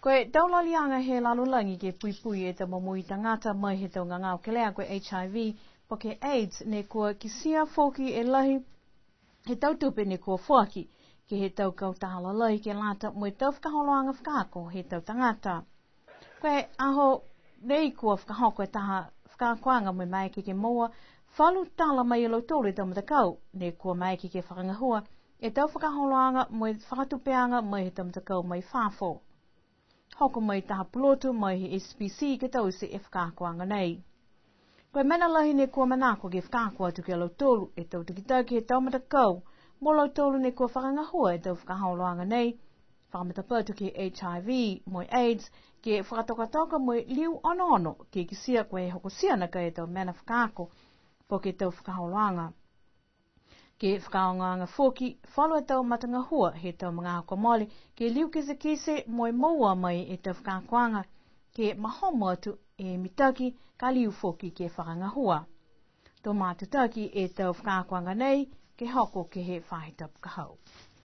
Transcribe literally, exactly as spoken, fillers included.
Ko e tau laliaga he lalolagi ke puipui e tau momoui tagata mai he tau gagao kelea ko e H I V, po ke AIDS, ne kua kitia foki e lahi he tau tupe ne kua foaki ke he tau kautaha lalahi ke lata mo e tau fakaholoaga fakaako he tau tagata. Ko e aho nei kua fakahoko e taha fakaakoaga mo e maeke ke moua falu tala mai e lautolu e tau matakau ne kua maeke ke fakagahua e tau fakaholoaga mo e fakatupeaga mai he tau matakau mai fafo. Hoko mai taha pulotu mai he S P C ke taute e fakaakoaga nei. Ko e mena lahi ne kua manako ke fakaako atu ki a lautolu e tau takitaki he tau matakau, mo lautolu ne kua fakagahua e tau fakaholoaga nei, fakamatapatu ke he H I V mo e AIDS, ke fakatokatoka mo e liu onoono ke kitia ko e hokotia nākai e tau mena fakaako, po ke tau fakaholoaga. Ke fakaaogaaga foki falu a tau matagahua he tau magaaho kua mole, ke liu kitekite mo e moua mai e tau fakaakoaga, ke mahomo atu e mitaki ka liu foki ke fakagahua. To matutaki e tau fakaakoaga nei ke hoko ke he faahi tapu ka hau.